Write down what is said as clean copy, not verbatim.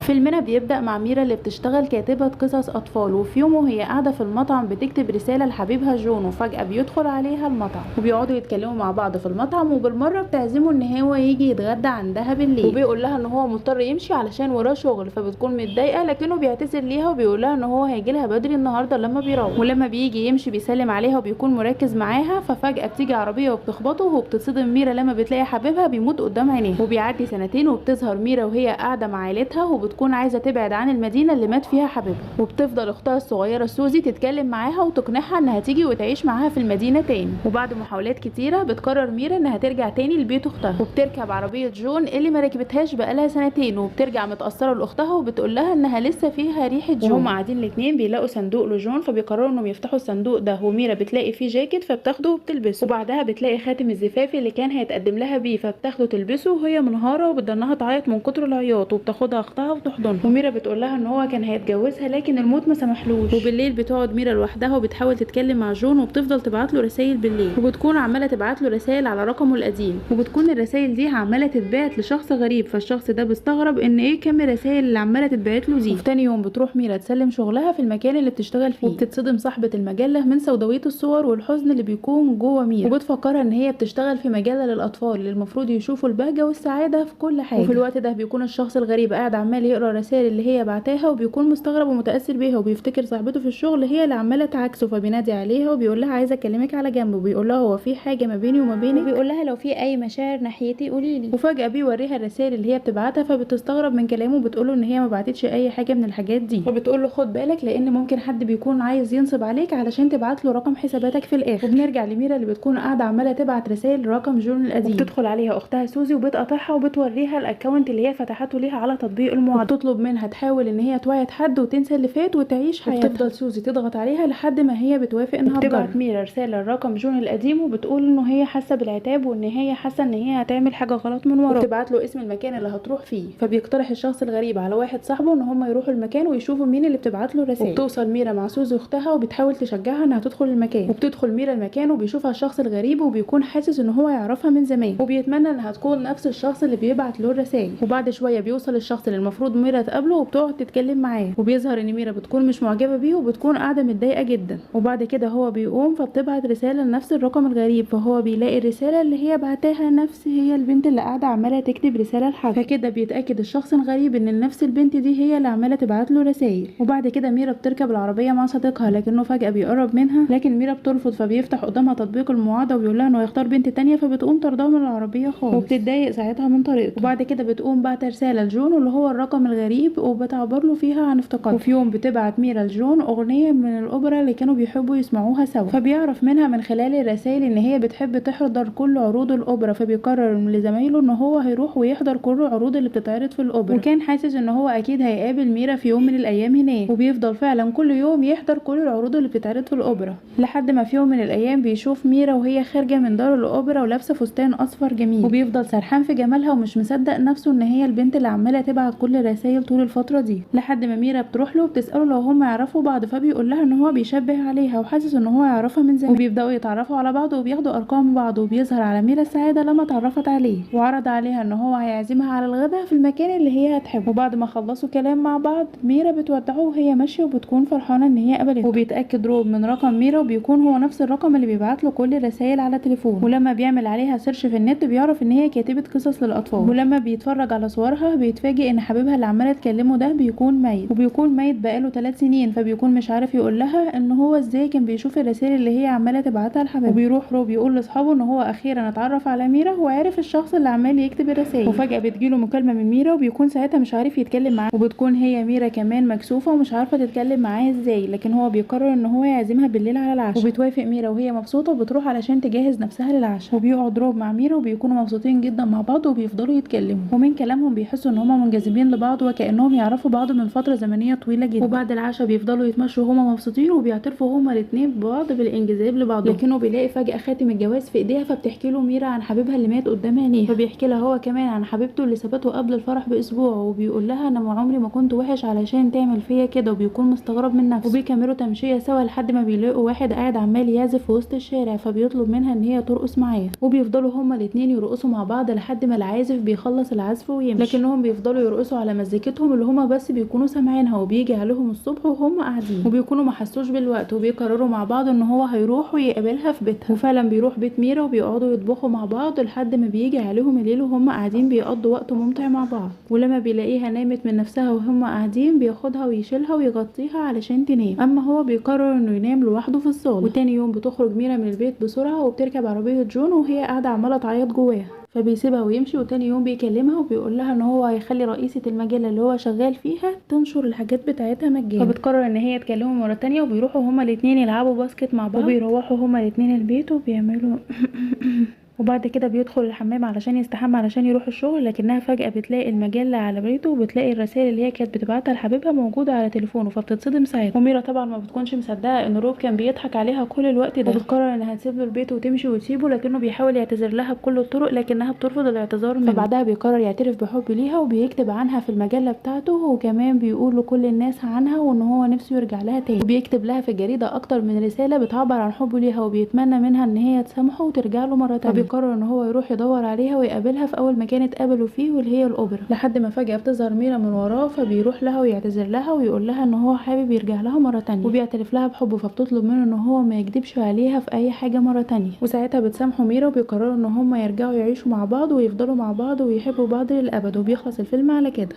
فيلمنا بيبدأ مع ميرا اللي بتشتغل كاتبة قصص أطفال، وفي يوم وهي قاعدة في المطعم بتكتب رسالة لحبيبها جون، وفجأة بيدخل عليها المطعم وبيقعدوا يتكلموا مع بعض في المطعم، وبالمرة بتعزمه إن هو يجي يتغدى عندها بالليل، وبيقول لها إن هو مضطر يمشي علشان وراه شغل، فبتكون متضايقة لكنه بيعتذر ليها وبيقول لها إن هو هيجي لها بدري النهارده لما بيروح. ولما بيجي يمشي بيسلم عليها وبيكون مركز معاها، ففجأة بتيجي عربية وبتخبطه، وبتتصدم ميرا لما بتلاقي حبيبها بيموت قدام عينيها. وبيعدي سنتين وبتظهر ميرا وهي قاعدة مع عيلتها، وبتكون عايزة تبعد عن المدينة اللي مات فيها حبيبها، وبتفضل اختها الصغيرة سوزي تتكلم معاها وتقنعها انها تيجي وتعيش معاها في المدينة تاني. وبعد محاولات كتيرة بتقرر ميرا انها ترجع تاني لبيت اختها، وبتركب عربية جون اللي ما ركبتهاش بقالها سنتين، وبترجع متأثرة لاختها وبتقول لها انها لسه فيها ريحة جون. وهم قاعدين الاتنين بيلاقوا صندوق لجون، فبيقرروا انهم يفتحوا الصندوق ده، وميرا بتلاقي فيه جاكيت فبتاخده وبتلبسه، وبعدها بتلاقي خاتم الزفاف اللي كان هيتقدم لها بيه فبتاخده تلبسه وهي منهارة وبتضلها تعيط من كتر العياط، وبتاخدها اختها وتحضنها، وميرا بتقول لها ان هو كان هيتجوزها لكن الموت ما سمحلوش. وبالليل بتقعد ميرا لوحدها وبتحاول تتكلم مع جون، وبتفضل تبعت له رسائل بالليل، وبتكون عماله تبعت له رسائل على رقمه القديم، وبتكون الرسائل دي عماله تتبعت لشخص غريب، فالشخص ده بيستغرب ان ايه كم الرسائل اللي عماله تتبعت له دي. وفي تاني يوم بتروح ميرا تسلم شغلها في المكان اللي بتشتغل فيه، وبتتصدم صاحبه المجلة من سوداوية الصور والحزن اللي بيكون جوه ميرا، وبتفكرها ان هي بتشتغل في مجلة للاطفال اللي المفروض يشوفوا البهجة والسعادة في كل حاجة. وفي الوقت ده بيكون الشخص الغريب قاعد عمال يقرا الرسائل اللي هي بعتاها، وبيكون مستغرب ومتاثر بيها، وبيفتكر صاحبته في الشغل هي اللي عماله تعاكسه، فبينادي عليها وبيقول لها عايزه اكلمك على جنب، وبيقول لها هو في حاجة ما بيني وما بينك، وبيقول لها لو في اي مشاعر ناحيتي قولي لي. وفجاة بيوريها الرسائل اللي هي بتبعتها، فبتستغرب من كلامه وبتقول له ان هي ما بعتتش اي حاجة من الحاجات دي، فبتقول له خد بالك لان ممكن حد بيكون عايز ينصب عليك علشان تبعت له رقم حساباتك في الاخر. وبنرجع لميرا اللي بتكون قاعدة عماله تبعت رسائل رقم جون القديم، وبتدخل عليها اختها سوزي وبتقاطعها وبتوريها ال account اللي هي فتحته ليها على تطبيق المواعده، وبتطلب منها تحاول ان هي توعد حد وتنسى اللي فات وتعيش حياتها. وبتفضل سوزي تضغط عليها لحد ما هي بتوافق انها تبعت ميرا رسالة لرقم جون القديم، وبتقول انه هي حاسه بالعتاب وان هي حاسه ان هي هتعمل حاجة غلط من وراه، وبتبعت له اسم المكان اللي هتروح فيه. فبيقترح الشخص الغريب على واحد صاحبه ان هم يروحوا المكان ويشوفوا مين اللي بتبعت له الرسائل. وبتوصل ميرا مع سوزي اختها وبتحاول تشجعها انها تدخل المكان، وبتدخل ميرا المكان وبيشوفها الشخص الغريب وبيكون حاسس ان هو يعرفها من زمان، وبيتمنى انها تكون نفس الشخص اللي بيبعت له الرسائل. وبعد شوية بيوصل الشخص اللي المفروض ميرا تقابله وبتقعد تتكلم معاه، وبيظهر ان ميرا بتكون مش معجبه بيه وبتكون قاعدة متضايقة جدا. وبعد كده هو بيقوم فبتبعت رسالة لنفس الرقم الغريب، فهو بيلاقي الرسالة اللي هي بعتاها نفس هي البنت اللي قاعدة عماله تكتب رسالة لحد، فكده بيتاكد الشخص الغريب ان نفس البنت دي هي اللي عماله تبعت له رسائل. وبعد كده ميرا بتركب العربية مع صديقها، لكنه فجاة بيقرب منها، لكن ميرا بترفض، فبيفتح قدامها تطبيق المواعده وبيقول لها انه يختار بنت تانية، فبتقوم طردها من العربية خالص وبتتضايق ساعتها من طريقته. وبعد كده بتقوم بعت رسالة لجون اللي هو الرقم الغريب وبتعبر له فيها عن افتقادها. وفي يوم بتبعت ميرا لجون اغنية من الاوبرا اللي كانوا بيحبوا يسمعوها سوا، فبيعرف منها من خلال الرسائل ان هي بتحب تحضر كل عروض الاوبرا، فبيقرر لزمايله ان هو هيروح ويحضر كل العروض اللي بتتعرض في الاوبرا، وكان حاسس ان هو اكيد هيقابل ميرا في يوم من الايام هناك، وبيفضل فعلا كل يوم يحضر كل العروض اللي بتتعرض في الاوبرا، لحد ما في يوم من الايام بيشوف ميرا وهي خارجه من دار الاوبرا ولابسه فستان اصفر جميل، وبيفضل سرحان في جمالها ومش مصدق نفسه ان هي البنت اللي عماله تبعت كل الرسائل طول الفترة دي، لحد ما ميرا بتروح له وبتساله لو هم يعرفوا بعض، فبيقول لها ان هو بيشبه عليها وحاسس ان هو يعرفها من زمان، وبيبداوا يتعرفوا على بعض وبياخدوا ارقام بعض، وبيظهر على ميرا السعادة لما اتعرفت عليه، وعرض عليها ان هو هيعزمها على الغداء في المكان اللي هي هتحبه. وبعد ما خلصوا كلام مع بعض ميرا بتودعه وهي ماشية وبتكون فرحانة ان هي قبلته، وبيتاكد روب من رقم ميرا وبيكون هو نفس الرقم اللي بيبعت له كل الرسائل على تليفونه، ولما بيعمل عليها search في النت بيعرف ان هي كاتبه قصص للاطفال، ولما بيتفرج على صورها بيتفاجئ ان حبيبها اللي عماله تكلمه ده بيكون ميت، وبيكون ميت بقاله 3 سنين، فبيكون مش عارف يقول لها ان هو ازاي كان بيشوف الرسائل اللي هي عماله تبعتها لحبيبها. وبيروح روب يقول لاصحابه ان هو اخيرا اتعرف على ميرا وعرف الشخص اللي عمال يكتب الرسائل، وفجاة بتجيله مكالمة من ميرا وبيكون ساعتها مش عارف يتكلم معاه، وبتكون هي ميرا كمان مكسوفه ومش عارفه تتكلم معاه ازاي، لكن هو بيقرر ان هو يعزمها بالليل على العشاء، وبتوافق ميرا وهي مبسوطة وبتروح علشان تجهز نفسها للعشاء. وبيقعد روب مع ميرا وبيكونوا مبسوطين جدا مع بعض وبيفضلوا يتكلموا، ومن كلامهم بيحسوا ان هما منجذبين لبعض وكانهم يعرفوا بعض من فترة زمنية طويلة جدا. وبعد العشاء بيفضلوا يتمشوا هما مبسوطين وبيعترفوا هما الاثنين ببعض بالانجذاب لبعضهم، لكنه بيلاقي فجاة خاتم الجواز في ايديها، فبتحكي له ميرا عن حبيبها اللي مات قدام عينيها، فبيحكي لها هو كمان عن حبيبته اللي سابته قبل الفرح باسبوع، وبيقول لها انا عمري ما كنت وحش علشان تعمل فيا كده، وبيكون مستغرب من نفسه. وبيكملوا تمشيه سوا لحد ما بيلاقوا واحد قاعد عمال يعزف في وسط الشارع، فبيطلب منها ان هي ترقص معاه، وبيفضلوا هما الاثنين يرقصوا مع بعض لحد ما العازف بيخلص العزف ويمشي، لكنهم بيفضلوا يرقصوا على مزيكتهم اللي هما بس بيكونوا سامعينها. وبيجي عليهم الصبح وهم قاعدين وبيكونوا ما حسوش بالوقت، وبيقرروا مع بعض ان هو هيروح ويقابلها في بيتها. وفعلا بيروح بيت ميرا وبيقعدوا يطبخوا مع بعض لحد ما بيجي عليهم الليل وهم قاعدين بيقضوا وقت ممتع مع بعض. ولما بيلاقيها نامت من نفسها وهم قاعدين بياخدها ويشيلها ويغطيها علشان تنام، اما هو بيقرر انه ينام لوحده في الصاله. وتاني يوم بتخرج ميرا من البيت بسرعة وبتركب عربية جون وهي قاعدة عماله تعيط جواها، فبيسيبها ويمشي. وتاني يوم بيكلمها وبيقول لها ان هو هيخلي رئيسة المجلة اللي هو شغال فيها تنشر الحاجات بتاعتها مجانا. فبتقرر ان هي تكلمه مرة تانية، وبيروحوا هما الاتنين يلعبوا basket مع بعض، وبيروحوا هما الاتنين البيت وبيعملوا وبعد كده بيدخل الحمام علشان يستحمى علشان يروح الشغل، لكنها فجأة بتلاقي المجلة على بيته وبتلاقي الرسائل اللي هي كانت بتبعتها لحبيبها موجودة على تليفونه، فبتتصدم ساعتها. وميرا طبعا ما بتكونش مصدقة ان روب كان بيضحك عليها كل الوقت ده، وبتقرر انها تسيب له البيت وتمشي وتسيبه، لكنه بيحاول يعتذر لها بكل الطرق لكنها بترفض الاعتذار منه. فبعدها بيقرر يعترف بحبه ليها وبيكتب عنها في المجلة بتاعته، وكمان بيقول لكل الناس عنها وان هو نفسه يرجع لها تاني، وبيكتب لها في الجريدة اكتر من رسالة بتعبر عن حبه ليها وبيتمنى منها ان هي تسامحه وترجع له مرة تانية. قرر ان هو يروح يدور عليها ويقابلها في اول مكان اتقابلوا فيه واللي هي الاوبرا، لحد ما فجأة بتظهر ميرا من وراه، فبيروح لها ويعتذر لها ويقول لها ان هو حابب يرجع لها مرة تانية، وبيعترف لها بحبه، فبتطلب منه ان هو ما يكذبش عليها في اي حاجة مرة تانية. وساعتها بتسامحه ميرا وبيقرروا ان هم يرجعوا يعيشوا مع بعض ويفضلوا مع بعض ويحبوا بعض للابد. وبيخلص الفيلم على كده.